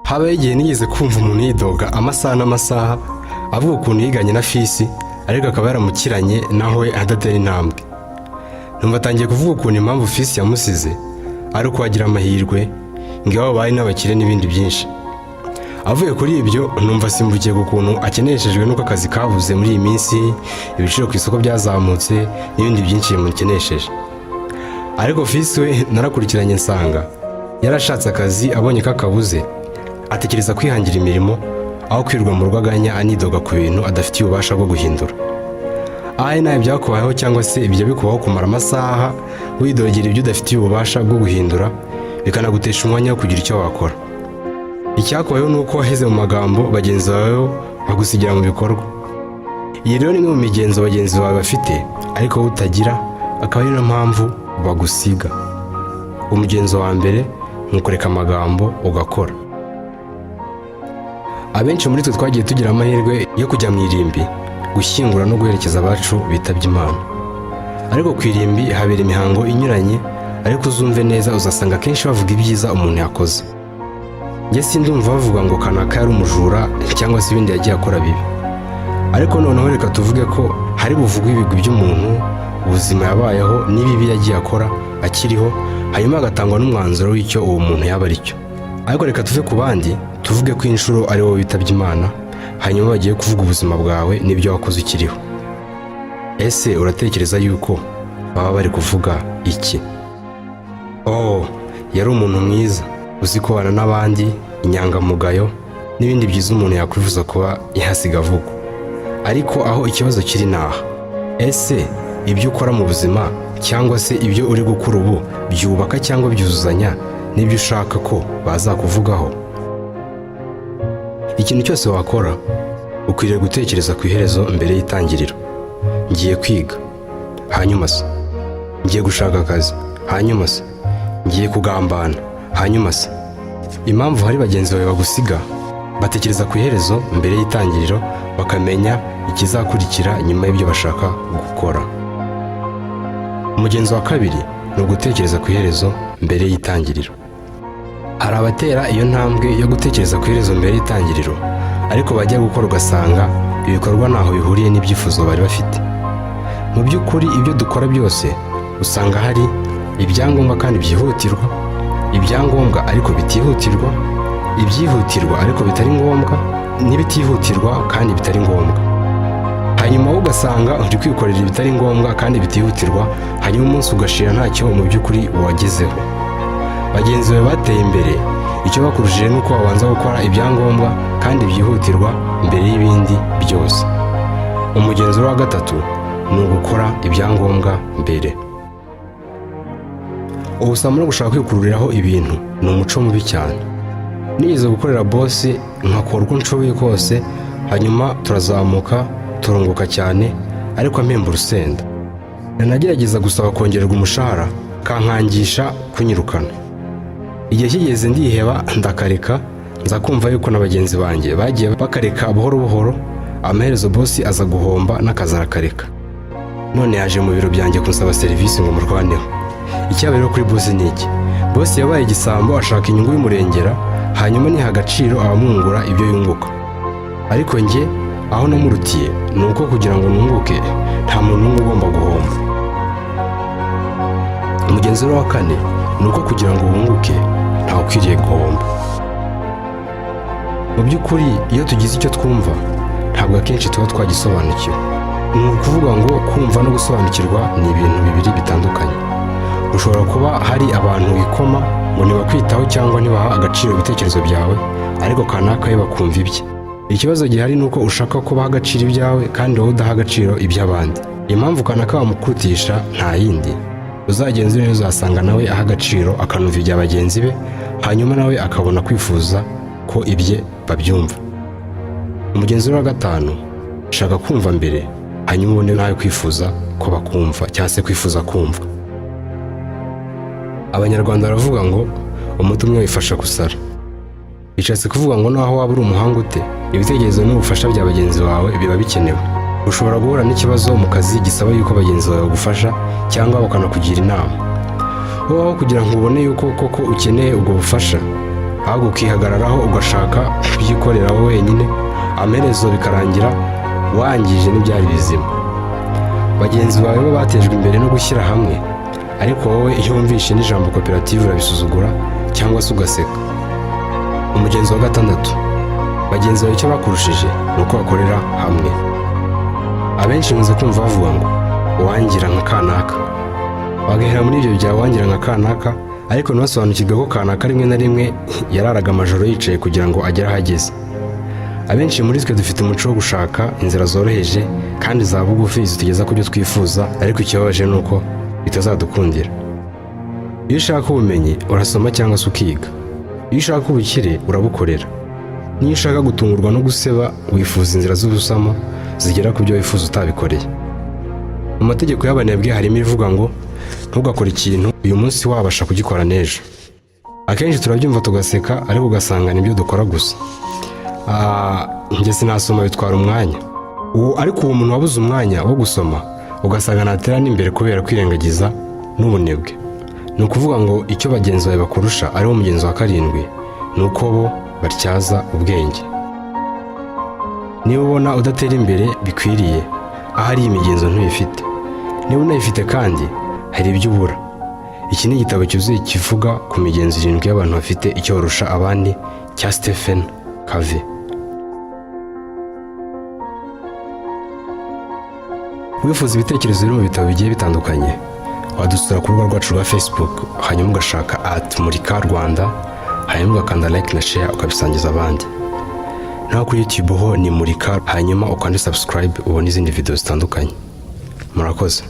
Habaho igihe nigeze kumva umuntu yidoga amasaha n'amasaha, avuga ukuntu yiganye na fisi, ariko akaba yaramukiranye naho we adatera intambwe. Numva atangiye kuvuga ukuntu impamvu fisi yamusize ari uko agira amahirwe, ngo iwabo bari n'abakire n'ibindi byinshi. Avuye kuri ibyo, numva asimbukiye ku kuntu akeneshejwe n'uko akazi kabuze muri iyi minsi, ibiciro ku isoko byazamutse n'ibindi byinshi bimukenesheje. Ariko fisi we narakurikiranye, nsanga yarashatse akazi, abonye ko akabuze atekereza kwihangira imirimo aho kwirirwa mu rwaganya anidoga ku bintu adafitiye ububasha bwo guhindura. Ahe nawe byakubayeho, cyangwa se ibyo bikubaho, kumara amasaha widogera ibyo udafitiye ububasha bwo guhindura, bikanagutesha umwanya wo kugira icyo wakora? Icyakubayeho ni uko waheze mu magambo, bagenzi bawe bo bagusigira mu bikorwa. Iyi rero ni imwe mu migenzo bagenzi bawe bafite ariko wowe utagira, akaba ari nayo mpamvu bagusiga. Umugenzo wa mbere ni ukureka amagambo ugakora. Abenshi muri twe twagiye tugira amahirwe yo kujya mu irimbi gushyingura no guherekeza abacu bitabye Imana. Ariko ku irimbi habera imihango inyuranye, ariko uzumve neza, uzasanga akenshi bavuga ibyiza umuntu yakoze. Njye sindumva bavuga ngo kanaka yari umujura cyangwa se ibindi yagiye akora bibi. Ariko noneho reka tuvuge ko hari buvugwe ibigwi by'umuntu, ubuzima yabayeho n'ibibi yagiye akora akiriho, hanyuma hagatangwa n'umwanzuro w'icyo uwo muntu yaba ari cyo. Ariko reka tuve ku bandi, tuvuge ko inshuro ari wowe witabye Imana, hanyuma bagiye kuvuga ubuzima bwawe n'ibyo wakoze ukiriho. Ese uratekereza yuko baba bari kuvuga iki? "Oh, yari umuntu mwiza, uzi kubana n'abandi, inyangamugayo," n'ibindi byiza umuntu yakwifuza kuba yasiga avugwa. Ariko aho ikibazo kiri ni aha: ese ibyo ukora mu buzima cyangwa se ibyo uri gukora ubu byubaka cyangwa byuzuzanya n'ibyo ushaka ko bazakuvugaho? Ikintu cyose wakora, ukwiriye gutekereza ku iherezo mbere y'itangiriro. Ngiye kwiga, hanyuma se? Ngiye gushaka akazi, hanyuma se? Ngiye kugambana, hanyuma se? Impamvu hari bagenzi bawe bagusiga, batekereza ku iherezo mbere y'itangiriro, bakamenya ikizakurikira nyuma y'ibyo bashaka gukora. Umugenzo wa kabiri ni ugutekereza ku iherezo mbere y'itangiriro. Hari abatera iyo ntambwe yo gutekereza ku iherezo mbere y'itangiriro, ariko bajya gukora ugasanga ibikorwa ntaho bihuriye n'ibyifuzo bari bafite. Mu by'ukuri, ibyo dukora byose usanga hari ibyangombwa kandi byihutirwa, ibyangombwa ariko bitihutirwa, ibyihutirwa ariko bitari ngombwa, n'ibitihutirwa kandi bitari ngombwa. Hanyuma wowe ugasanga uri kwikorera ibitari ngombwa kandi bitihutirwa, hanyuma umunsi ugashira ntacyo mu by'ukuri wagezeho. Bagenzi bawe bateye imbere, icyo bakurushije ni uko babanza gukora ibyangombwa kandi byihutirwa mbere y'ibindi byose. Umugenzo wa gatatu ni ugukora ibyangombwa mbere. Ubusambo no gushaka kwikururiraho ibintu ni umuco mubi cyane. Nigeze gukorera bosi, nkakora uko nshoboye kose, hanyuma turazamuka, turunguka cyane, ariko ampemba urusenda. Nanagerageza gusaba kongererwa umushahara, kankangisha kunyirukana. Igihe kigeze ndiheba, ndakareka. Nza kumva yuko na bagenzi banjye bagiye bakareka buhoro buhoro. Amaherezo bosi aza guhomba n'akazi arakareka. None yaje mu biro byanjye kunsaba serivisi ngo murwaneho. Icyabaye rero kuri bosi ni iki? Bosi yabaye igisambo, ashaka inyungu y'umurengera, hanyuma niha agaciro abamwungura ibyo yunguka. Ariko njye aho namurutiye ni uko kugira ngo nunguke nta muntu n'umwe ugomba guhomba. Umugenzo wa kane ni uko kugira ngo wunguke ntawe ukwiriye guhomba. Mu by'ukuri, iyo tugize icyo twumva, ntabwo akenshi tuba twagisobanukiwe. Ni ukuvuga ngo kumva no gusobanukirwa ni ibintu bibiri bitandukanye. Ushobora kuba hari abantu wikoma ngo ntibakwitaho cyangwa ntibaha agaciro ibitekerezo byawe, ariko kanaka we bakumva ibye. Ikibazo gihari ni uko ushaka ko baha agaciro ibyawe kandi wowe udaha agaciro iby'abandi. Impamvu kanaka bamukurutisha nta yindi, uzagenzure neza, uzasanga nawe aha agaciro akanumva ibya bagenzi be, hanyuma nawe akabona kwifuza ko ibye babyumva. Umugenzi wa gatanu: shaka kumva mbere, hanyuma ubone nawe kwifuza ko bakumva cyangwa se kwifuza kumva. Abanyarwanda baravuga ngo umuti umwe wifasha gusara. Bishatse kuvuga ngo naho waba uri umuhanga ute, ibitekerezo n'ubufasha bya bagenzi bawe biba bikenewe. Ushobora guhura n'ikibazo mu kazi gisaba yuko bagenzi bawe bagufasha cyangwa bakanakugira inama. Wowe kugira ngo ubone yuko koko ukeneye ubwo bufasha. Ahubwo ukihagararaho, ugashaka kubyikorera wowe wenyine, amaherezo bikarangira wangije n'ibyari bizima. Bagenzi bawe bo batejwe imbere no gushyira hamwe, ariko wowe iyo wumvishe n'ijambo koperative urabisuzugura cyangwa se ugaseka. Umugenzo wa gatandatu, bagenzi bawe icyo bakurushije ni uko bakorera hamwe. Abenshi nkunze kumva bavuga ngo "uwangira nka kanaka", bagahera muri ibyo bya "wangira nka kanaka", ariko ntibasobanukirwe ko kanaka rimwe na rimwe yararaga amajoro yicaye kugira ngo agere aho ageze. Abenshi muri twe dufite umuco wo gushaka inzira zoroheje kandi za bugufi zitugeza ku byo twifuza, ariko ikibabaje ni uko bitazadukundira. Iyo ushaka ubumenyi urasoma cyangwa se ukiga. Iyo ushaka ubukire urabukorera. Niyo ushaka gutungurwa no guseba, wifuza inzira z'ubusamo zigera ku byo wifuza utabikoreye. Mu mategeko y'abanebwe harimo ivuga ngo "ntugakore ikintu uyu munsi wabasha kugikora n'ejo". Akenshi turabyumva tugaseka, ariko ugasanga nibyo dukora gusa. Njye sinasoma, bitwara umwanya uwo. Ariko uwo muntu wabuze umwanya wo gusoma, ugasanga ntatera n'imbere kubera kwirengagiza n'ubunebwe. Ni ukuvuga ngo icyo bagenzi bawe bakurusha, ariwo mugenzi wa karindwi, ni uko bo batyaza ubwenge. Niba ubona udatera imbere bikwiriye, ahari iyi migenzo ntuyifite. Niba unayifite kandi, hari ibyo ubura. Iki ni igitabo cyuzuye kivuga ku migenzo irindwi y'abantu bafite icyo barusha abandi, cya Stephen Covey. Wifuza ibitekerezo biri mu bitabo bigiye bitandukanye, wadusura ku rubuga rwacu rwa Facebook, hanyuma ugashaka @MurikaRwanda, hanyuma ugakanda like na share, ukabisangiza abandi. Naho kuri YouTube ho ni Murika, hanyuma ukande subscribe ubone izindi video zitandukanye. Murakoze.